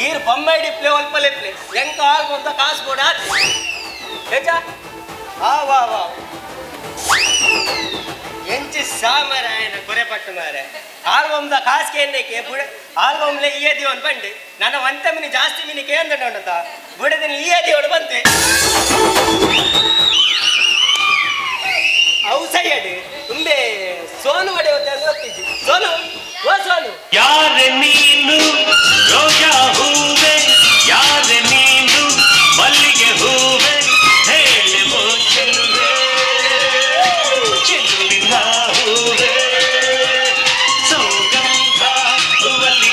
ಈರ್ ಬೊಂಬೈ ಡಿಪ್ಲೆ ಒಲ್ಪಲೆ ಪ್ಲೆ ಎಂಕ ಆಲ್ಬಮ್ದ ಕಾಸು ಬೋಡ ಏಚಾ ಆ ವಾ ವಾ ಎಂಚಿ ಸಾಮರ ಆಯನ ಕೊರೆ ಪಟ್ಟು ಮಾರೆ ಆಲ್ಬಮ್ದ ಕಾಸು ಕೇಂದ್ರಕ್ಕೆ ಬುಡ ಆಲ್ಬಮ್ಲೆ ಈಯ ದಿವನ್ ಬಂಡೆ ನನ್ನ ಒಂತ ಮಿನಿ ಜಾಸ್ತಿ ಮಿನಿ ಕೇಂದ್ರ ಉಂಡತ ಬುಡದಿನ ಈಯ ದಿವನು ಬಂತೆ ಅವು ಸೈಯಡ್ ತುಂಬೆ ಸೋನು ಒಡೆ ಗೊತ್ತಿಜ್ಜಿ ಸೋನು ಓ ಸೋನು ಯಾರೆ ನೀನು ರೋಜಾ ಹೂವೆ ಯಾರೆ ನೀನು ಮಲ್ಲಿಗೆ ಹೂವೆ ಹೇಳುವೋ ಚೆಲುವೆ ಚೆಲುವಿನ ಹೂವೆ ಸೌಗಂಧ ಹೂವಲ್ಲಿ.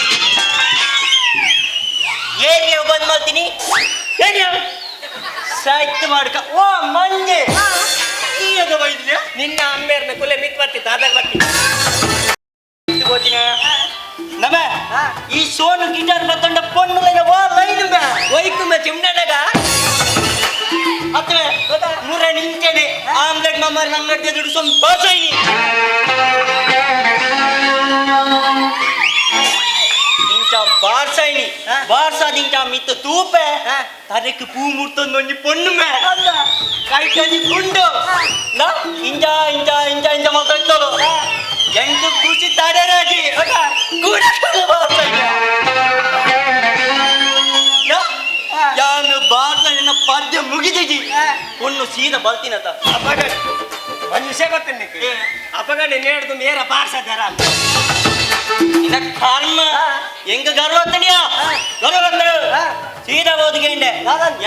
ಏನ್ ಬಂದ್ ಮಾಡ್ತೀನಿ ಏನ್ ಸಾಯ್ತು ಮಾಡ್ಕ ಓ ಮಂಜೆ ಈಗ ಬೈದ್ಯಾ? ನಿನ್ನ ಅಮ್ಮೇರ್ನ ಕುಲೆ ಮಿತ್ ಬರ್ತಿ ತಾದಾಗ ಬರ್ತಿ ನಮ ಈ ಸೋನು ಗಿಟಾರ್ ಬತ್ತಂಡ ಪೊಣ್ಣು ಲೈನ ವಾ ಲೈನ್ ಬೇ ಒಯ್ಕುಂಬ ಚಿಮ್ನಡಗ. ಅತ್ರೆ ಮುರ ನಿಂಚೆನೆ ಆಮ್ಲೆಟ್ ಮಮ್ಮರ್ ನಂಗಡ್ದೆ ದುಡ್ಡು ಸೊಂದು ಬಾಸೈನಿ ಇಂಚ ಬಾರ್ಸೈನಿ ಬಾರ್ಸಾದಿಂಚ ಮಿತ್ತ ತೂಪೆ ತರಕ್ಕೆ ಪೂ ಮುರ್ತೊಂದೊಂಜಿ ಪೊಣ್ಣು ಮೇ ಕೈಟೊಂಜಿ ಗುಂಡು ನಾ ಇಂಜ ಇಂಜ ಇಂಜ ಇಂಜ ಮಾತಾಡ್ತಾಳು ಎಂಟು ಖುಷಿ ತಡೆರಾಜಿ ಕೂಡ ಯಾನು ಬಾರ್ಸ ನಿನ್ನ ಪದ್ಯ ಮುಗಿದಿಜಿ ಪೊಣ್ಣು ಸೀದಾ ಬರ್ತೀನತ. ಅಪ್ಪಗ ಒಂದು ವಿಷಯ ಗೊತ್ತೇನೆ. ಅಪ್ಪಗ ನಿನ್ನೆ ಮೇರ ಬಾರ್ಸ ದರ. ನಿನ್ನ ಕರ್ಮ ಎಂಗ ಗರ್ವತ್ತನಿಯಾ ಗರ್ವತ್ತನು ಸೀದಾ ಓದಿಗೆಂಡೆ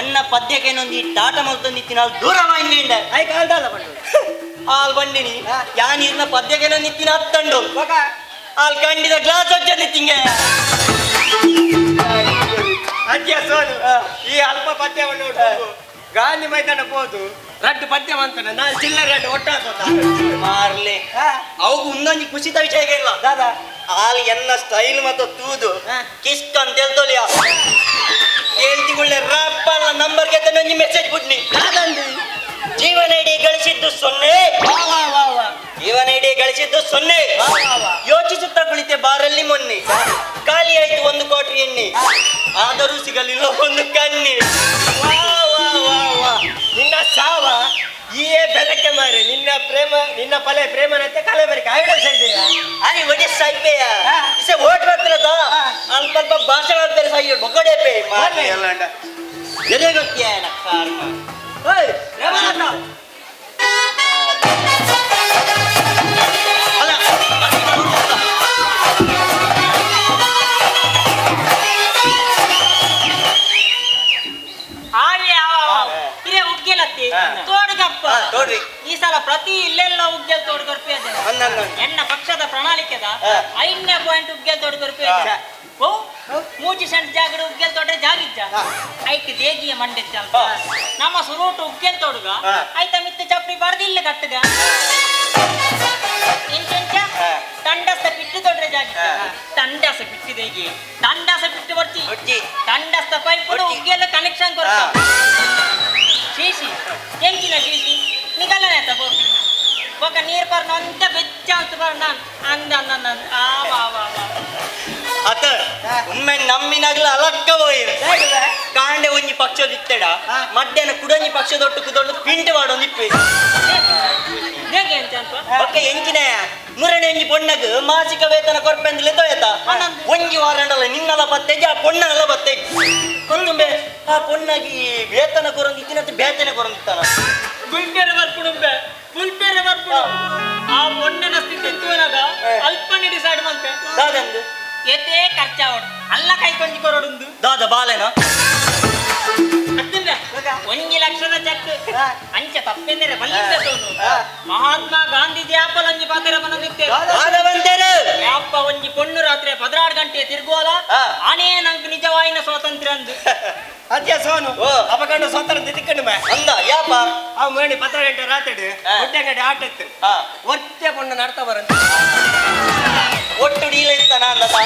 ಎನ್ನ ಪದ್ಯಕ್ಕೇನೊಂದು ಈ ಟಾಟ ಮಲ್ತೊಂದಿತ್ತಿ ನಾವು ದೂರ ವಾಯಿಂಗೆಂಡೆ. I ಕಾಲ್ದಲ್ಲ ಬಂಡು. ಆಲ್ ಬಂಡಿನಿ ಯಾ ನೀರಿನ ಪದ್ಯಕ್ಕೇನೊಂದು ನಿತ್ತಿನ ಹತ್ತಂಡು ಆಲ್ ಕಂಡಿದ ಗ್ಲಾಸ್ ಹಚ್ಚ ನಿತ್ತಿಂಗೆ. ಅಜ್ಜ ಸೋನು ಈ ಅಲ್ಪ ಪದ್ಯವನ್ನು ನೋಡು. ಗಾಂಧಿ ಮೈದಾನ ಹೋದು ರಡ್ಡು ಪದ್ಯ ಮಂತನ ನಾನು ಚಿಲ್ಲರೆ ರಡ್ಡು ಒಟ್ಟಾಕೋತ. ಮಾರ್ಲೆ ಅವು ಒಂದೊಂದು ಖುಷಿತ ವಿಷಯ ಇಲ್ಲ ದಾದಾ. ಆಲ್ ಎನ್ನ ಸ್ಟೈಲ್ ಮತ್ತು ತೂದು ಕಿಸ್ಕ್ ಅಂತ ಹೇಳ್ತೋಲಿಯ ಹೇಳ್ತಿಗುಳ್ಳೆ ರಪ್ಪಲ್ಲ ನಂಬರ್ಗೆ ಒಂಜಿ ಮೆಸೇಜ್ ಬಿಡ್ನಿ. ಜೀವನ ಇಡೀ ಗಳಿಸಿದ್ದು ಸೊನ್ನೆ. ವಾ ವಾ ವಾ ವಾ. ಜೀವನ ಇಡೀ ಗಳಿಸಿದ್ದು ಸೊನ್ನೆ. ವಾ ವಾ ವಾ. ಯೋಚಿಸುತ್ತಾ ಕುಳಿತೆ ಬಾರಲ್ಲಿ ಮೊನ್ನೆ ಖಾಲಿ ಆಯ್ತು ಒಂದು ಕ್ವಾಟ್ರಿ ಎಣ್ಣೆ ಆದರೂ ಸಿಗಲಿಲ್ಲ ಒಂದು ಕಣ್ಣಿ. ವಾ ವಾ ವಾ ವಾ. ನಿನ್ನ ಸಾವ ಈಯೇ ಬೆರಕೆ ಮಾರೆ ನಿನ್ನ ಪ್ರೇಮ ನಿನ್ನ ಪಲೆ ಪ್ರೇಮನಂತೆ ಕಲೆ ಬೆರಕೆ ಆಯ್ಡ ಸೈದೆಯಾ. ಅರೆ ಒಡೆ ಸಾಯ್ಪೆಯ ಇಸೆ ಓಟ್ ಬರ್ತಿರತ ಅಲ್ಪ ಅಲ್ಪ ಭಾಷಣ ಮಾಡ್ತಾರೆ ಸಾಯಿ ಬೊಕ್ಕಡೆ ಪೇ ಮಾರ್ಲೆ ಅಲ್ಲಾಂಡ ಎದೆ ಗೊತ್ತಿಯ ಕರ್ಮ. ಓಯ್ ಪ್ರೇಮಲತಾ. ಅಲ್ಲ ಆವೆ ಇದೇ ಉಗ್ಗೆಲತ್ತಿ ತೋಡುಗಪ್ಪ. ತೋಡ್ರಿ. ಈ ಸಲ ಪ್ರತಿ ಇಲ್ಲೆಲ್ಲ ಉಗ್ಗೆಲ್ ತೋಡುಗೊರ್ಪಿ ಅದ. ಅಂದ ಅಂದ. ಎನ್ನ ಪಕ್ಷದ ಪ್ರಣಾಳಿಕೆದ 5ನೇ ಪಾಯಿಂಟ್ ಉಗ್ಗೆಲ್ ತೋಡುಗೊರ್ಪಿ ಅದ. ಓ ಮೂಜಿ ಸೆಂಟ್ ಜಾಗಡು ಉಗ್ಗೆಲ್ ತೋಡ್ರೆ ಜಾಗಿಜ್ಜ ಐಕ್ ದೇಗಿಯ ಮಂಡೆಚ್ಚ ಅಂತ ನಮ್ಮ ಸುರೂಟು ಉಗ್ಗೆಲ್ ತೋಡುಗ ಐತ ಮಿತ್ತ ಚಪ್ಪಡಿ ಬಾರ್ದು ಇಲ್ಲ ಕಟ್ಟುಗ ಇಂಚೆಂಚ ತಂಡಸ ಬಿಟ್ಟು ತೊಡ್ರೆ ಜಾಗಿಜ್ಜ ತಂಡಸ ಬಿಟ್ಟು ದೇಗಿ ತಂಡಸ ಬಿಟ್ಟು ಬರ್ತಿ ಬೊಡ್ಚಿ. ತಂಡಸ್ತ ಪೈಪ್ ಬೊಡ್ಚಿ. ಉಗ್ಗೆಲ್ಲ ಕನೆಕ್ಷನ್ ಕೊರ್ತ ಶೀಶಿ ಎಂಚಿನ ಶೀಶಿ ನಿಗಲನೆ ಬೋಪಿ ಬೊಕ ನೀರ್ ಪರ್ನ ಅಂತ ಬೆಚ್ಚ ಅಂತ ಪರ್ನ ಅಂದ ಅಂದ ಅಂದ ಅಂದ. ಆ ವಾ ವಾ ವಾ. ಅತ ಒಮ್ಮೆ ನಮ್ಮಿನಾಗ್ಲ ಅಲಕ್ಕ ಹೋಯಿರು ಕಾಂಡೆ ಒಂಜಿ ಪಕ್ಷದ ಇತ್ತೆಡ ಮಧ್ಯಾಹ್ನ ಕುಡೊಂಜಿ ಪಕ್ಷದೊಟ್ಟು ಕುದೊಂದು ಪಿಂಟು ಮಾಡೋದು ಇಪ್ಪೆ. ಹೇಗೆ ಅಂತ ಅಂತ. ಬೊಕ್ಕ ಎಂಚಿನ ಮುರಣೆ ಒಂಜಿ ಪೊಣ್ಣಗ್ ಮಾಸಿಕ ವೇತನ ಕೊರ್ಪೆಂದ್ಲೆ ತೋಯತ ಒಂಜಿ ವಾರಂಡಲ ನಿನ್ನಲ ಬತ್ತೆಜಿ ಆ ಪೊಣ್ಣನಲ ಬತ್ತೆಜಿ ಕೊಂದುಂಬೆ ಆ ಪೊಣ್ಣಗಿ ವೇತನ ಕೊರೊಂದು ಇತ್ತಿನಂತ ಬೇತನ ಕೊರೊಂದಿತ್ತಾನ. ಗುಲ್ಪೇರೆ ಬರ್ಪುಡುಂಬೆ ಗುಲ್ಪೇರೆ ಬರ್ಪುಡು ಆ ಪೊಣ್ಣನ ಸ್ಥಿತಿ ತೂನಗ ಅಲ್ಪನೆ ಡಿಸೈಡ್ ಮಂತೆ. ದಾದಂದು ಏತೇ ಖರ್ಚಾವಡು ಅಲ್ಲ ಕೈ ಕೊಂಜಿ ಕೊರಡುಂದು. ದಾದ ಬಾಲೆನ. ಅತ್ತಂದ್ರೆ ಒಂಜಿ ಲಕ್ಷದ ಚೆಕ್ ಅಂಚ ತಪ್ಪೆಂದರೆ ಬಲ್ಲಿದ್ದ ಸೋನು ಮಹಾತ್ಮ ಗಾಂಧೀಜಿ ಆಪಲಂಜಿ ಪಾತ್ರ ಬಂದಿತ್ತೆ. ದಾದ ಬಂತೇರು. ಯಾಪ್ಪ ಒಂಜಿ ಪೊಣ್ಣು ರಾತ್ರಿ 16 ಗಂಟೆ ತಿರುಗುವಲ ಆನೇ ನಂಗೆ ನಿಜವಾಯಿನ ಸ್ವಾತಂತ್ರ್ಯ ಅಂದು. ಅಜ್ಜ ಸೋನು ಓ. ಅಪಕಂಡು ಸ್ವತಂತ್ರ ತಿಕ್ಕಂಡು ಮೇ ಅಂದ ಯಾಪ ಆ ಮುರಣಿ ಪತ್ರ ಗಂಟೆ ರಾತ್ರಿ ಹೊಟ್ಟೆ ಅಂಗಡಿ ಆಟ ಇತ್ತು ಒತ್ತೆ ಪೊಣ್ಣು ನಡ್ತಾ ಬರಂತ. ಒಟ್ಟು ಡೀಲ ಇತ್ತಾನ ಅಂದತ.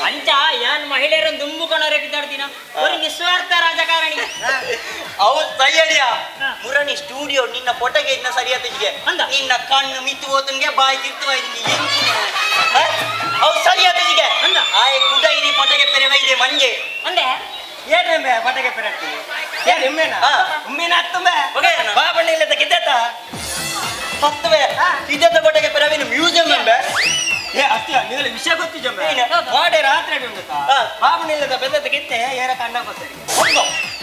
ಅಂಚ ಯಾನ್ ಮಹಿಳೆಯರನ್ನು ದುಂಬುಕೊಂಡವರೇ ಕಿದ್ದಾಡ್ತೀನ ಒಂದು ನಿಸ್ವಾರ್ಥ ರಾಜಕಾರಣಿ. ಅವು ಸೈಯಡಿಯ ಮುರಣಿ ಸ್ಟುಡಿಯೋ ನಿನ್ನ ಫೋಟೋಗೆ ಇದ್ನ ಸರಿಯಾದ ಅಂದ. ನಿನ್ನ ಕಣ್ಣು ಮಿತ್ತು ಹೋತನ್ಗೆ ಬಾಯಿ ತಿರ್ತು ಎಂಚಿನ ಅವು ಸರಿಯಾದ ಅಂದ. ಆಯ್ ಕುಡ ಇನಿ ಫೋಟೋಗೆ ಪೆರೆ ವೈದೆ. ಪಂಜೆ ಅಂದೆ ಏನೇ ಪಟಕೆ ಪೆರಟ್ಟಿ ಏನ್ ಉಮ್ಮೇನಾ ಉಮ್ಮೇನ ಹತ್ತುಂಬೆ ಬಾಬಣ್ಣ ಇಲ್ಲದ ಕಿದ್ದೆತ್ತ ಹತ್ತುವೆ ಕಿದ್ದೆತ್ತ ಪಟಕೆ ಪೆರವಿನ ಮ್ಯೂಸಿಯಂ ಎಂಬೆ. ಏ ಅಸ್ತಿಯ ನಿಗಲ ವಿಷಯ ಗೊತ್ತಿಜಂಬೆ ವಾಡೆ ರಾತ್ರಿ ಉಂಡುತ್ತಾ ಬಾಬಣ್ಣ ಇಲ್ಲದ ಬೆದ್ದದ ಕಿತ್ತೆ ಏರ ಕಣ್ಣ ಗೊತ್ತರಿ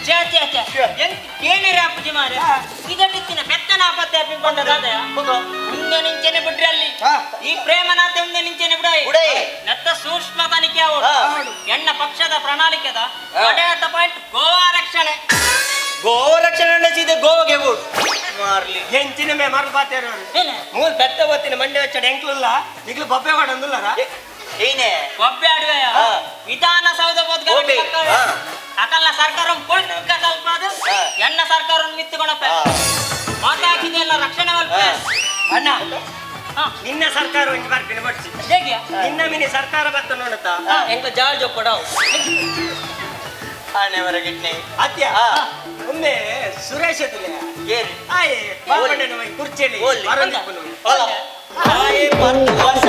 ಛೇ ಛೇ ಛೇ ಎಂಕ್ ಕೇಳಿರ ಅಪ್ಪುಜಿ ಮಾರೆ ಇದಟ್ಟಿತ್ತಿನ ಪೆತ್ತನ ಆಪತ್ತೆ ಅಪ್ಪಿಕೊಂಡ ದಾದಯ ಉಂದೆ ನಿಂಚೆನೆ ಬಿಡ್ರಿ ಅಲ್ಲಿ ಈ ಪ್ರೇಮನಾಥ ಉಂದೆ ನಿಂಚೆನೆ ಬಿಡಾಯಿ ನತ್ತ ಸೂಕ್ಷ್ಮ ತನಿಖೆ ಅವಳು ಎಣ್ಣ ಪಕ್ಷದ ಪ್ರಣಾಳಿಕೆದ ಕಡೆಯತ ಪಾಯಿಂಟ್ ಗೋವಾ ರಕ್ಷಣೆ. ಗೋವಾ ರಕ್ಷಣೆ ಸೀದೆ ಗೋವಾಗೆ ಬೋಟ್ ಮಾರ್ಲಿ ಎಂಚಿನ ಮೇ ಮರಳು ಪಾತೇರು ಮೂಲ್ ಪೆತ್ತ ಒತ್ತಿನ ಮಂಡೆ ವಚ್ಚಡ ಎಂಕ್ಲುಲ್ಲ ನಿಗ್ಲು ಬೊಬ್ಬೆ ಮಾಡೊಂದುಲ್ಲರ ಏನೇ ಬೊಬ್ಬೆ ಆಡುವೆಯ ವಿಧಾನಸೌಧ ಬೋದ್ಗಲ ಅಕಲ್ಲ ಸರ್ಕಾರ ಪೊಳ್ಕ ಸ್ವಲ್ಪ ಅದು ಎಣ್ಣ ಸರ್ಕಾರ ಮಿತ್ತುಕೊಣಪ್ಪ ಮಾತಾಕಿದೆಲ್ಲ ರಕ್ಷಣೆ ಮಲ್ಪೆ. ಅಣ್ಣ ನಿನ್ನ ಸರ್ಕಾರ ಒಂಜಿ ಬರ್ಪಿನ ಬಡ್ಸಿ ಹೇಗೆ ನಿನ್ನ ಮಿನಿ ಸರ್ಕಾರ ಬತ್ತ ನೋಡತ್ತ ಎಂಕ್ಲ ಜಾಳ್ ಜೊಪ್ಪಡವು ಆನೆ ಅತ್ಯ ಒಮ್ಮೆ ಸುರೇಶ್ ತುಲೆ ಏರಿ ಆಯೆ ಬಾಬಣ್ಣನ ಕುರ್ಚಿಯಲ್ಲಿ ಬರೊಂದಿಪ್ಪುನು. ಅಲ್ಲ ಆಯೆ ಪತ್ತು ವರ್ಷ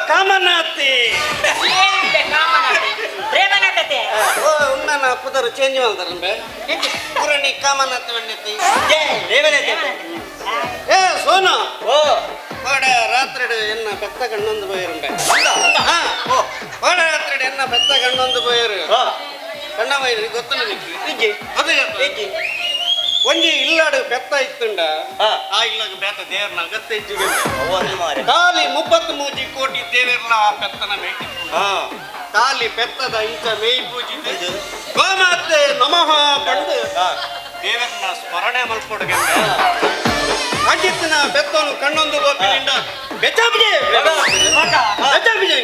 ಕಾಮನಾತಿ ಪ್ರೇಮನಾಥತೆ ಉಮ್ಮನ ಪುದರು ಚೇಂಜ್ ಮಾಡ್ತಾರಂಬೆ ಪುರಣಿ ಕಾಮನಾತಿ ಬಂಡಿತಿ ಏ ಸೋನು ಓ ಕೋಡೆ ರಾತ್ರಿ ಎನ್ನ ಪೆತ್ತ ಕಣ್ಣೊಂದು ಪೋಯಿರಂಬೆ ಕೋಡೆ ರಾತ್ರಿ ಎನ್ನ ಪೆತ್ತ ಕಣ್ಣೊಂದು ಪೋಯರು ಕಣ್ಣ ಪೋಯಿರು ಗೊತ್ತಲ್ಲ ನಿಕ್ಕು ಅದೇ ಒಂಜಿ ಇಲ್ಲಾಡು ಪೆತ್ತ ಇತ್ತುಂಡ ಆ ಇಲ್ಲಾಗ ಬೇತ ದೇವರನ್ನ ಅಗತ್ಯ ಇಜ್ಜಿಗೆ ಖಾಲಿ 33 ಕೋಟಿ ದೇವರ್ಲ ಆ ಪೆತ್ತನ ಮೇಟಿ ಖಾಲಿ ಪೆತ್ತದ ಇಂಚ ಮೇಯ್ ಪೂಜಿದೆ ಗೋಮಾತೆ ನಮಃ ಪಂಡು ದೇವರನ್ನ ಸ್ಮರಣೆ ಮಲ್ಪೊಡುಗೆ ಅಂಜಿತ್ತಿನ ಪೆತ್ತನು ಕಣ್ಣೊಂದು ಗೋಪಿನಿಂದ ಬೆಚ್ಚಾಪಿಜೆ ಬೆಚ್ಚಾಪಿಜೆ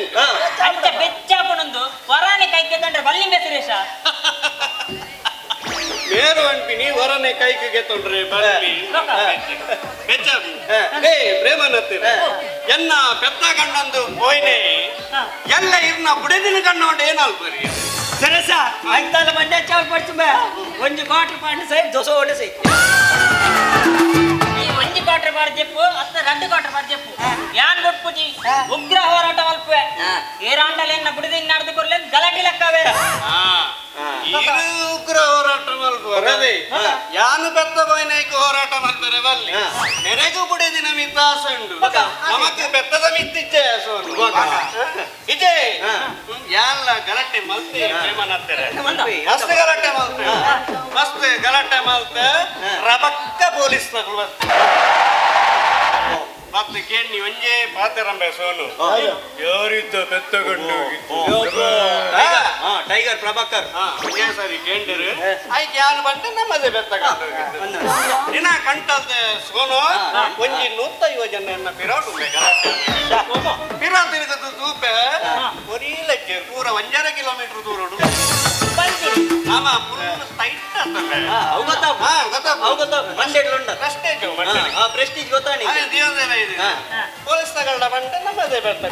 ಅಂಚ ಬೆಚ್ಚಾಪುನೊಂದು ವರಾನೆ ಕೈಗೆ ತಂಡ್ರೆ ಬಲ್ಲಿಂಬೆ ಸುರೇಶ ಮೇರು ಅನ್ಪಿನಿ ವರನೆ ಕೈಗೆ ತೊಂಡ್ರೆ ಬರಲಿ ಬೆಚ್ಚಾಪಿ ಏ ಪ್ರೇಮನತ್ತಿರ ಎನ್ನ ಪೆತ್ತ ಕಣ್ಣೊಂದು ಪೋಯ್ನೆ ಎಲ್ಲ ಇರ್ನ ಬುಡೆದಿನ ಕಣ್ಣೊಂಡು ಏನಾಲ್ಪರಿ ಸರಸ ಐತಾಲ ಮಂಡ್ಯ ಚಾವಲ್ ಪಡ್ಚುಂಬೆ ಒಂಜಿ ಕ್ವಾರ್ಟರ್ ಪಾಂಡ್ ಸೈ ದೋಸೆ ಓಡೆ ಸೈ ಈ ಒಂಜಿ ಕ್ವಾರ್ಟರ್ ಬಾರ್ ಜೆಪ್ಪು ಅತ್ತ ರಡ್ಡು ಕ್ವಾರ್ಟರ್ ಬಾರ್ ಜೆಪ್ಪು ಯಾನ್ ಬೊಟ್ಪುಜಿ ಉಗ್ರ ಹೋರಾಟ ಮಲ್ಪುವೆ ಏರಾಂಡಲೆನ್ನ ಬುಡದಿನ ನಡೆದು ಕೊರ್ಲೆನ್ ಗಲಾಟಿ ಲೆಕ್ಕವೇ ಇರು ಉಗ್ರ ಹೋರಾಟ ಮಲ್ಪುವರದೆ ಯಾನು ಪೆತ್ತ ಬಾಯ್ನೈಕ್ ಹೋರಾಟ ಮಲ್ಪರೆ ಬಲ್ಲಿ ನೆರೆಗೂ ಬುಡೆದಿನ ಮಿತ್ತಾಸ ಉಂಡು ನಮಕ್ ಪೆತ್ತದ ಮಿತ್ತಿಚ್ಚೆ ಸೋನು ಇಜೆ ಯಾನ್ಲ ಗಲಾಟೆ ಮಲ್ತೆ ಪ್ರೇಮನತ್ತೆರೆ ಮಸ್ತ್ ಗಲಾಟೆ ಮಲ್ತೆ ಮಸ್ತ್ ಗಲಾಟೆ ಮಲ್ತೆ ರಬಕ್ಕ ಪೊಲೀಸ್ ತಗಳು ಬರ್ತೆ ಮತ್ತೆ ಕೇಳಿ ಒಂಜೇ ಪಾತೆರಂಬೆ ಸೋನು ಯಾರಿದ್ದ ಪೆತ್ತಗೊಂಡು ಟೈಗರ್ ಪ್ರಭಾಕರ್ ಒಂಜೇ ಸರಿ ಕೇಂಡರು ಆಯ್ಕೆ ಯಾನು ಬಂತೆ ನಮ್ಮದೇ ಬೆತ್ತಗೊಂಡು ನಿನ್ನ ಕಂಟಲ್ದೆ ಸೋನು ಒಂಜಿ 150 ಜನ ಪಿರಾಟು ಗಲಾಟೆ ಪಿರಾ ತಿರುಗದು ತೂಪೆ ಒರೀ ಲಜ್ಜೆ ಪೂರ 1.5 ಕಿಲೋಮೀಟರ್ ದೂರ ಆಮ ಫುಲ್ ಟೈಟ್ ಆಗ್ತದೆ ಅವು ಗೊತ್ತಾಪು ಹಾ ಗೊತ್ತಾಪು ಅವು ಗೊತ್ತಾಪು ಮಂಡೆಡ್ಲುಂಡ ಪ್ರೆಸ್ಟೇಜ್ ಪ್ರೆಸ್ಟೀಜ್ ಗೊತ್ತಾ ಅದೇ ದೇವದೇವ ಇದೆ ಪೊಲೀಸ್ ತಗೊಳ್ಳ ಬಂಟ ನಮ್ಮದೇ ಬೆತ್ತ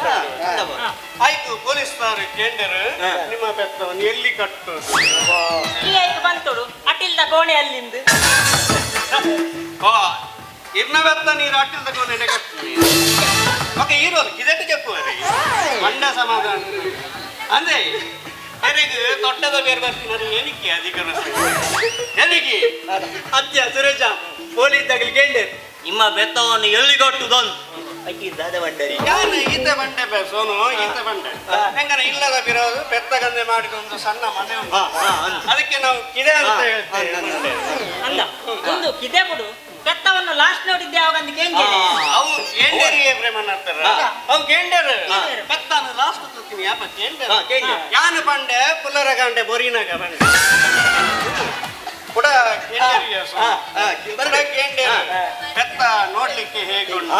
ಆಯ್ತು ಪೊಲೀಸ್ ಕೇಂಡರು ನಿಮ್ಮ ಬೆತ್ತವನ್ನು ಎಲ್ಲಿ ಕಟ್ಟು ಈ ಐಕ್ ಬಂತೋಡು ಅಟಿಲ್ದ ಕೋಣೆ ಅಲ್ಲಿಂದ ಓ ಇರ್ನ ಬೆತ್ತ ನೀರು ಅಟ್ಟಿಲ್ದ ಕೋಣೆ ಕಟ್ಟು ಓಕೆ ಇರೋದು ಕಿದೆಟ್ಟು చెప్పು ಮಂಡ ಸಮಾಧಾನ ಅಂದ್ರೆ ಎರೆಗ್ ತೊಟ್ಟದ ಬೇರೆ ಬರ್ತೀನಿ ಏನಕ್ಕೆ ಅಧಿಕ ಎಲ್ಲಿಗೆ ಅತ್ಯ ಸುರೇಶ ಪೊಲೀಸ್ ತಗಲಿ ಕೇಂಡರ್ ನಿಮ್ಮ ಬೆತ್ತವನ್ನು ಎಲ್ಲಿ ಕಟ್ಟುದೊಂದು ಅಕ್ಕಿ ದಾದ ಬಂಡರಿ ಯಾನು ಈತ ಬಂಡೆ ಬೆ ಸೋನು ಈತ ಬಂಡೆ ಹೆಂಗನ ಇಲ್ಲದ ಬಿರೋದು ಪೆತ್ತ ಗಂದೆ ಮಾಡಿದ ಒಂದು ಸಣ್ಣ ಮನೆ ಉಂಟು ಅದಕ್ಕೆ ನಾವು ಕಿದೆ ಅಂತ ಹೇಳ್ತೇವೆ ಬಂಡೆ. ಅಲ್ಲ ಒಂದು ಕಿದೆ ಬಿಡು ಪೆತ್ತವನ್ನು ಲಾಸ್ಟ್ ನೋಡಿದ್ದೆ ಯಾವಾಗ ಅಂತ ಕೇಂದ್ರ ಅವು ಕೇಂಡರಿಗೆ ಪ್ರೇಮ ಮಾಡ್ತಾರ ಅವು ಕೇಂಡರ್ ಪೆತ್ತಾನು ಲಾಸ್ಟ್ ತೂತೀನಿ ಯಾಪ ಕೇಂಡರ್ ಯಾನು ಬಂಡೆ ಪುಲ್ಲರ ಗಂಡೆ ಬೊರಿನಾಗ ಬಂಡೆ ಕೂಡ ಕೇಂಡರಿಗೆ ಕೂಡ ಕೇಂಡರ್ ಪೆತ್ತ ನೋಡ್ಲಿಕ್ಕೆ ಹೇಗುಂಟು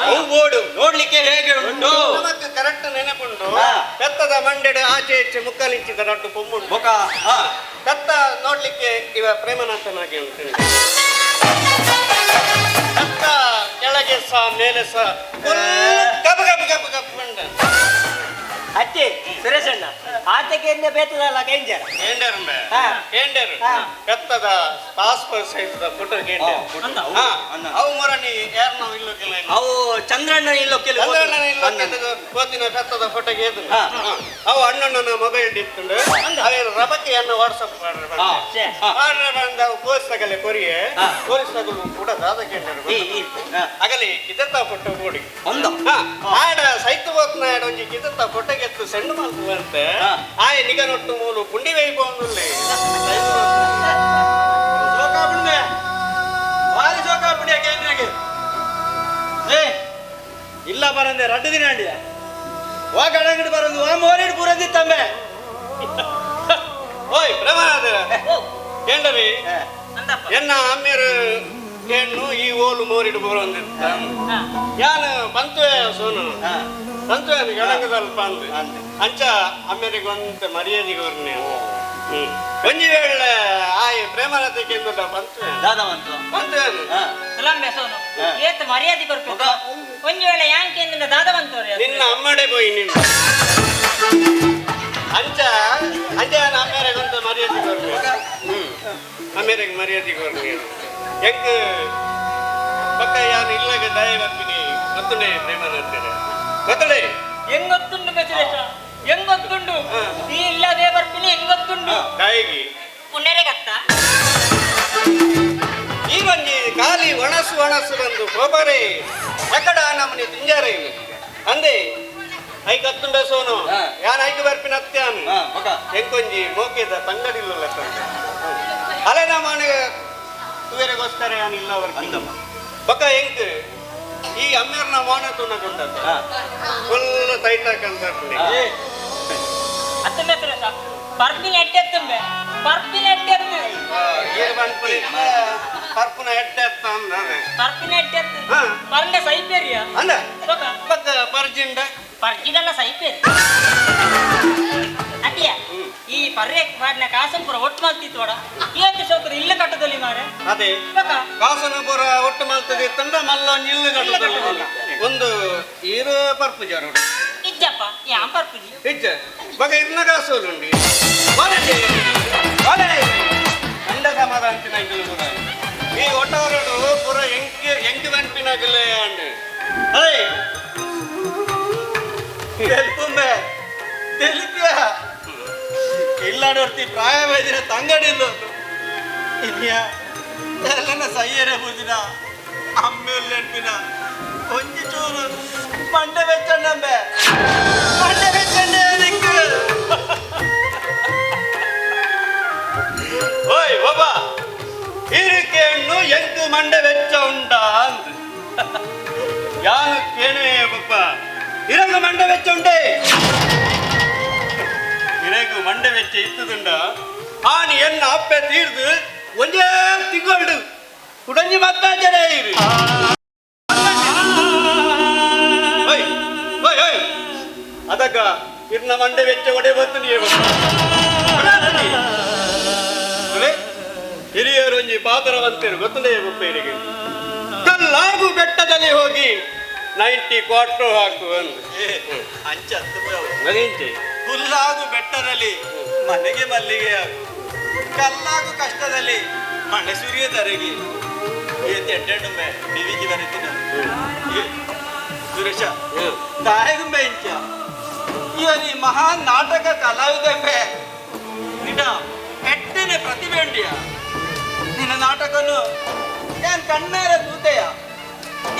ಅವು ಬೋಡು ನೋಡ್ಲಿಕ್ಕೆ ಹೇಗೆ ಉಂಟು ನಮಕ್ ಕರೆಕ್ಟ್ ನೆನಪುಂಟು ಪೆತ್ತದ ಮಂಡೆಡು ಆಚೆ ಈಚೆ ಮುಕ್ಕಲಿಂಚಿದ ನಟ್ಟು ಪೊಂಬುಂಟು ಬೊಕ ಪೆತ್ತ ನೋಡ್ಲಿಕ್ಕೆ ಇವ ಪ್ರೇಮನಾಥನಾಗಿ ಉಂಟು ಸಹ ಮೇಲೆ ಸಹ ಕಬ ಕಬ ಕಬ ಕಬ ಬಂಡ. ಅತ್ತೆ ಸುರೇಶಣ್ಣ ಆತಕ್ಕೆ ಎಣ್ಣೆ ಬೇತದಲ್ಲ ಕೇಂಜರ್. ಕೇಂಡರ್. ಹಾ. ಕೇಂಡರ್. ಹಾ. ಪೆತ್ತದ ಪಾಸ್ಪೋರ್ಟ್ ಸೈಜ್ ಫೋಟೋ ಕೇಂಡರ್. ಹಾ. ಅವು ಮೊರನಿ ಯಾರು ನಾವು ಇಲ್ಲೋಕಿಲ್ಲ. ಅವು ಚಂದ್ರಣ್ಣ ಇಲ್ಲೋ ಕೆಲವು. ಚಂದ್ರಣ್ಣನ ಇಲ್ಲೋಕಿದ್ದು ಕೋತಿನ ಪೆತ್ತದ ಫೋಟೋ ಕೇದು. ಹಾ. ಅವು ಅಣ್ಣಣ್ಣನ ಮೊಬೈಲ್ ಇತ್ತುಂಡು ಅವೇನು ರಬಕೆಯನ್ನು ವಾಟ್ಸಪ್ ಮಾಡ್ರೆ. ಹಾ. ಛೇ. ಮಾಡ್ರೆ ಬಂದ ಅವು ಪೋಸ್ಟ್ ತಗಲೆ ಕೊರಿಯೆ. ಹಾ. ಪೊಲೀಸ್ ತಗಲು ಕೂಡ ದಾದ ಕೇಂಡರ್. ಈ, ಈ, ಹಾ. ಅಗಲಿ ಕಿದತ್ತ ಫೋಟೋ ಕೊಡಿ. ಒಂದ. ಹಾ, ಆಡ ಸೈತು ಹೋತ್ನ ಆಡ ಒಂಜಿ ಕಿದತ್ತ ಫೋಟೋಗೆ ಎತ್ತು ಸೆಂಡ್ ಮಲ್ಪುವಂತೆ. ಹಾ. ಆಯ್ ನಿಗ ನೊಟ್ಟು ಮೂಲು ಪುಂಡಿ ವೈಪೊಂದುಲ್ಲೆ. ಸೋಕಾಪುಂಡೆ ಬಾರಿ ಸೋಕಾಪುಂಡೆ ಕೇಂದ್ರಗೆ. ಏ ಇಲ್ಲ ಬರಂದೆ ರಡ್ಡು ದಿನ ಅಂಡಿಯ ವಾ ಗಡಂಗಡಿ ಬರಂದು ವಾ ಮೋರಿಡ್ ಪೂರಂದಿತ್ತಂಬೆ. ಓಯ್ ಪ್ರಮಾದ ಕೇಂಡರಿ. ಅಂದಪ್ಪ. ಎನ್ನ ಅಮ್ಮೇರು ಕೇಣ್ಣು ಈ ಓಲು ಮೋರಿಡು ಬೋರಂದಿತ್ತ. ಹಾ. ಯಾನು ಪಂತುವೆ ಸೋನು. ಹಾ. ಪಂತುವೆ ಗಡಂಗದಲ್ಪ ಅಂದು. ಅಂದೆ. ಅಂಚ ಅಮ್ಮೇರಿಗೆ ಒಂತ ಮರ್ಯಾದೆಗೆ ವರ್ಣೆ. ಒಂಜಿ ವೇಳೆ ಆಯ್ ಪ್ರೇಮಲತೆ ಕೇಂದ್ರ ಪಂತುವೆ. ದಾದವಂತು. ಪಂತುವೆ. ಹಾ. ಸುಲಂಬೆ ಸೋನು. ಹಾ. ಏತ್ ಮರ್ಯಾದೆ ಕೊರ್ಪು. ಒಂಜಿ ವೇಳೆ ಯಾನ್ ಕೇಂದ್ರ ದಾದ ಬಂತವ್ರೆ. ನಿನ್ನ ಅಮ್ಮಡೆ ಪೋಯಿ ನಿನ್ನ ಅಂಚ ಅಂಚ ಅಮ್ಮೇರಿಗೆ ಒಂತ ಮರ್ಯಾದೆ ಕೊರ್ನೆ. ಅಮ್ಮೇರಿಗೆ ಮರ್ಯಾದೆ ಕೊರ್ನೆ. ಎಂಕ್ ಪಕ್ಕ ಯಾನು ಇಲ್ಲಗ ದಯ ಬರ್ತೀನಿ ಗೊತ್ತುಂಡೆ ಪ್ರೇಮಲತೆ ಗೊತ್ತುಂಡೆ. ಹೆಂಗೊತ್ತುಂಡು ಸುರೇಶ, ಹೆಂಗೊತ್ತುಂಡು? ಹಾ. ಈ ಇಲ್ಲದೆ ಬರ್ತೀನಿ ಹೆಂಗೊತ್ತುಂಡು? ದಾಯಿಗಿ ಪುಣ್ಯರೆಗತ್ತ. ಈ ಒಂಜಿ ಖಾಲಿ ಒಣಸು ಒಣಸು ಬಂದು ಕೋಪರೇ ಎಕಡ ನಮ್ಮನಿ ತಿಂಜಾರೆ ಅಂದೆ ಐಕ್ ಅತ್ತುಂಡೆ ಸೋನು. ಹಾ. ಯಾನ್ ಐಕ್ ಬರ್ಪಿನ ಅತ್ಯಾನು. ಹಾ, ಬೊಕ. ಎಂಕೊಂಜಿ ಮೋಕೆದ ತಂಗಡಿಲ್ಲ ಅಲೆ ನಮ್ಮನೆ ತುವೆರೆಗೋಸ್ಕರ ಯಾನ್ ಇಲ್ಲ ಬರ್ಪಿನ ಬೊಕ ಎಂಕ್ ಈ ಅಮ್ಮೇರ್ನ ಮೋನ ತುನ ಕೊಂಡತ್ತ. ಹಾ. Full tight ಹಾಕಂತ. ಏ, ಅತ್ತಂಬೆ ಸುರೇಶ, ಪರ್ಪಿನ ಎಟ್ಟೆ ಎತ್ತುಂಬೆ, ಪರ್ಪಿನ ಎಟ್ಟೆ ಎತ್ತು. ಗೀರ್ ಬಂದ್ಪುನಿ ಪರ್ಪುನ ಎಟ್ಟೆ ಎತ್ತ ಅಂದ. ಪರ್ಪಿನ ಎಟ್ಟೆ ಎತ್ತು. ಹಾ. ಪರ್ಂಡ ಸೈಪೇರಿಯ. ಅಂದ. ಬೊಕ ಬೊಕ ಪರ್ಜಿಂಡ. ಪರ್ಜಿಡಲ್ಲ ಸೈಪೇರಿ ಅಟ್ಟಿಯ. ಈ ಪರ್ರೆ ಪಾಡ್ನ ಕಾಸನ್ ಪೂರ ಒಟ್ಟು ಮಲ್ತಿತ್ತು ವಡ ಏತ್ ಶೋಕದ ಇಲ್ಲ ಕಟ್ಟದಲ್ಲಿ ಮಾರೆ. ಅದೇ. ಬೊಕ ಕಾಸನ ಪೂರ ಒಟ್ಟು ಮಲ್ತದೆ ತಂಡ ಮಲ್ಲ ನಿಲ್ಲು ಕಟ್ಟುದು ಒಂದು ಈರು ಪರ್ಪು ಜಾರು. ಇಜ್ಜಪ್ಪ ಯಾಂ ಪರ್ಪುಜಿ. ಇಜ್ಜ ಬಗ ಇರ್ನ ಕಾಸೋಲುಂಡಿ ಬಾಲೆ ಬಾಲೆ ಅಂಡ ಸಮಾಧಾನ ತಿನ್ನಂಗಿಲ್ಲ ಪೂರ ಈ ಒಟ್ಟವರಡು ಪೂರ ಎಂಕ್ ಎಂಕ್ ಬಂಪಿನಾಗಲೇ ಅಂಡು ಅದೇ. తెలుపుంబే తెలిపా ಇಲ್ಲಾಡೋರ್ತಿ ಪ್ರಾಯವಾದಿನ ತಂಗಡಿಲ್ಲ ಇನ್ಯಾ ಎಲ್ಲನ ಸೈಯರೆ ಬೂದಿನ ಅಮ್ಮೇಲ್ ನೆನ್ಪಿನ ಒಂಜಿ ಚೂರು ಮಂಡೆ ಬೆಚ್ಚಂಡಂಬೆ ಮಂಡೆ ಬೆಚ್ಚಂಡೆ ನಿಕ್ಕು. ಓಯ್ ಬಾಬಾ ಇರಿಕೆಣ್ಣು ಎಂಕು ಮಂಡೆ ವೆಚ್ಚ ಉಂಟಾ ಅಂತ ಯಾನು ಕೇಣುವೆ ಬಪ್ಪ ಇರಂಗ ಮಂಡೆ ವೆಚ್ಚ ಉಂಟೆ ಇರಗು ಮಂಡೆ ವೆಚ್ಚ ಇತ್ತದುಂಡ ಆನಿ ಎನ್ನ ಅಪ್ಪೆ ತೀರ್ದು ಒಂದೇ ತಿಂಗಳು ಕುಡಂಜಿ ಮತ್ತಾಚರೆ ಇರು. ಓಯ್ ಓಯ್ ಓಯ್ ಅದಕ್ಕ ಇರ್ನ ಮಂಡೆ ವೆಚ್ಚ ಒಡೆ ಬತ್ತು ನೀವು ಹಿರಿಯರು ಒಂಜಿ ಪಾತ್ರವಂತರು ಗೊತ್ತಲೇ ಬಪ್ಪ ಇರಿಗೆ ಕಲ್ಲಾಗು ಬೆಟ್ಟದಲ್ಲಿ ಹೋಗಿ 90 ಕ್ವಾರ್ಟರ್ ಹಾಕು ಅಂದು. ಏ, ಅಂಚ ಹತ್ತು. ಅದೇಂಚೆ? ಹುಲ್ಲಾಗು ಬೆಟ್ಟದಲ್ಲಿ ಮನೆಗೆ ಮಲ್ಲಿಗೆ ಆಗು ಕಲ್ಲಾಗು ಕಷ್ಟದಲ್ಲಿ ಮಳೆ ಸುರಿಯ ತರಗಿ ಏತ್ ಎಡ್ಡೆಣ್ಣುಂಬೆ ಡಿವಿಜಿ ಬರೀತೀನಿ. ಏ, ಸುರೇಶ ತಾಯಗುಂಬೆ ಇಂಚ ಇವನಿ ಮಹಾನ್ ನಾಟಕ ಕಲಾವಿದಂಬೆ ನಿನ್ನ ಎಟ್ಟನೆ ಪ್ರತಿಭೆ ಉಂಡಿಯ ನಿನ್ನ ನಾಟಕನು ಏನ್ ಕಣ್ಣೇರ ತೂತೆಯ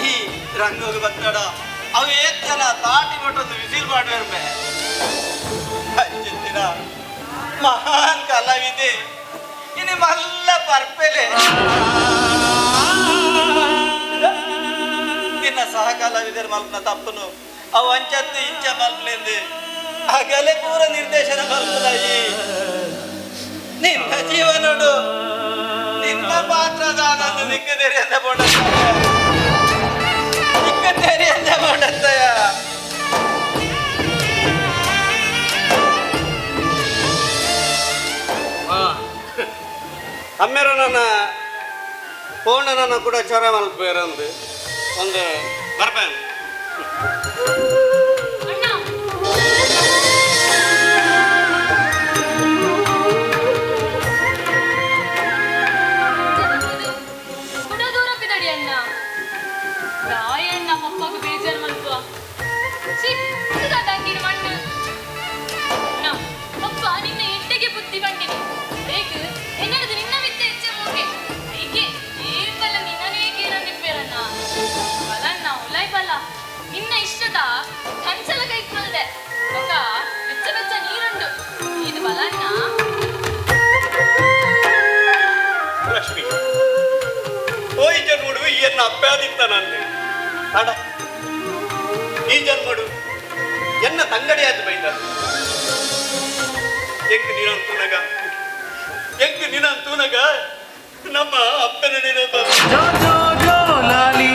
ಈ ರಂಗೋಗಿ ಬತ್ತಡ ಅವು ಏತ್ ಜನ ತಾಟಿ ಮಟ್ಟೊಂದು ವಿಸಿಲ್ ಮಾಡುವೆರ್ಬೆ ಅಂಚಿತ್ತಿನ ಮಹಾನ್ ಕಲಾವಿದೆ ಇನಿ ಮಲ್ಲ ಪರ್ಪೆಲೆ ನಿನ್ನ ಸಹ ಕಲಾವಿದರು ಮಲ್ಪನ ತಪ್ಪನು ಅವು ಅಂಚತ್ತು ಇಂಚ ಮಲ್ಪಲೆಂದು ಅಗಲೆ ಪೂರ ನಿರ್ದೇಶನ ಮಲ್ಪದಾಯಿ ನಿನ್ನ ಜೀವನೋಡು ನಿನ್ನ ಪಾತ್ರದಾನಂದು ನಿಕ್ಕದೇರಿ ಅಂತ ಬೋಡ ನಿಕ್ಕದೇರಿ ಅಂತ ಬೋಡತ್ತಯ್ಯ. ಅಮ್ಮೇರ ನನ್ನ ಫೋನ್ ನನ್ನ ಕೂಡ ಚೊರ ಮಲ್ಪೇರಂದು ಒಂದು ಬರ್ಪೇನು. ಅಣ್ಣ. ಕುಡ ದೂರ ಪಿದಡಿ ಅಣ್ಣ. ರಾಯಣ್ಣ ಪಪ್ಪಗ ಬೇಜಾರ್ ಮಲ್ಪುವ. ಚಿಕ್ಕದಾದ ಅಂಗಿನ ಮಣ್ಣು. ಅಣ್ಣ, ಪಪ್ಪ ನಿನ್ನ ಎಟ್ಟೆಗೆ ಬುದ್ಧಿ ಬಂಡಿನಿ. ಬೇಗ ಎನ್ನದು ನಿನ್ನ ಮಿತ್ತೆ ಹೆಚ್ಚೆ ಮೋಕೆ. ಐಕೆ ಏಪಲ್ಲ ನಿನ್ನನೇ ಕೇಳಂದಿಪ್ಪೇರಣ್ಣ. ಬಲಣ್ಣ ಉಲೈ ಬಲ. ನಿನ್ನ ಇಷ್ಟದ ಕಂಚಲ ಕೈಕ್ ಮಲ್ದೆ. ಬೊಕ ಬೆಚ್ಚ ಬೆಚ್ಚ ನೀರುಂಡು. ಇದು ಬಲಣ್ಣ. ಲಕ್ಷ್ಮಿ ಓ ಈ ಜನ್ಮಡು ಎನ್ನ ಅಪ್ಪಾದಿತ್ತ ನಂದು ಅಡ ಈ ಜನ್ಮಡು ಎನ್ನ ತಂಗಡಿಯಾದ ಬೈದ ಎಂಕ್ ನೀನಂತೂನಗ ಎಂಕ್ ನೀನಂತೂನಗ ನಮ್ಮ ಅಪ್ಪನ ನೆನಪ. ಜೋ ಜೋ ಜೋ ಲಾಲಿ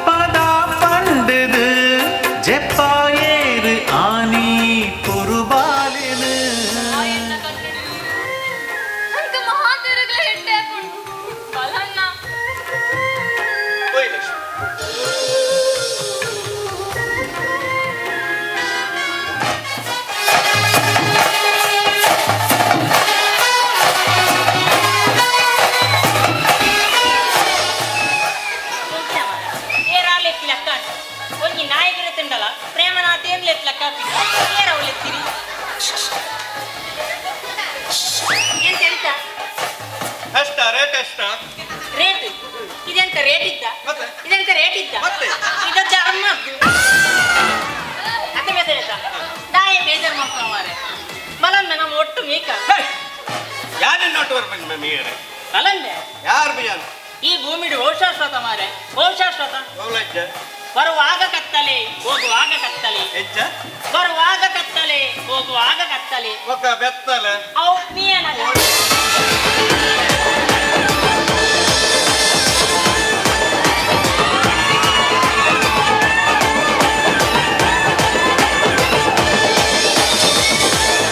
ಪದ ಪಂಡದು ಜೆಪ್ಪಾಯೇರು ಆನಿ ಪುರುಬಾಲಿನು. ಆಯಣ್ಣ ಕಣ್ಣುಡು. ಅಂಕ ಮಹಾತೆರಗ್ಲ ಹೆಟ್ಟೆ ಆಪುಂಡು. ಬಲಣ್ಣ. ಓಯ್ ಲಕ್ಷ್ಮಿ. ಏರಾಲೆತ್ತಿ ಲಕ್ಕ ಒಂಜಿ ನಾಯಕರ ತಿಂಡಲ ಪ್ರೇಮನಾಥ್ ಏನ್ ಲೆತ್ಲಕ್ಕ ಏರ ಅವಳೆತ್ತಿರಿ ಎಂತ ಎಂತ? ಎಷ್ಟ ರೇಟ್ ಎಷ್ಟ? ರೇಟ್ ಇದೆಂತ ರೇಟ್ ಇದ್ದ? ಮತ್ತೆ? ಇದೆಂತ ರೇಟ್ ಇದ್ದ? ಮತ್ತೆ? ಇದು ಧರ್ಮ ಅತ್ತೆ ಬೇಸರ ದಾಯ ಬೇಜಾರ್ ಮಾಡ್ಕೊ ಮಾರೆ ಮಲನ್ನ ನಮ್ಮ ಒಟ್ಟು ಮೀಕ. ಯಾರನ್ನ ನೋಟು ಬರ್ಬೇಕು ಮೀರೆ? ಮಲನ್ನೆ. ಯಾರು ಬಿಯಾನ್? ಈ ಭೂಮಿಡು ಬಹುಶಾಶ್ವತ ಮಾರೆ, ಬಹುಶಾಶ್ವತ. ಗೌಲಜ್ಜ. ಬರುವಾಗ ಕತ್ತಲೆ, ಹೋಗುವಾಗ ಕತ್ತಲೆ. ಹೆಜ್ಜ. ಬರುವಾಗ ಕತ್ತಲೆ, ಹೋಗುವಾಗ ಕತ್ತಲೆ. ಒಕ್ಕ ಬೆತ್ತಲೆ. ಅವು ನೀ.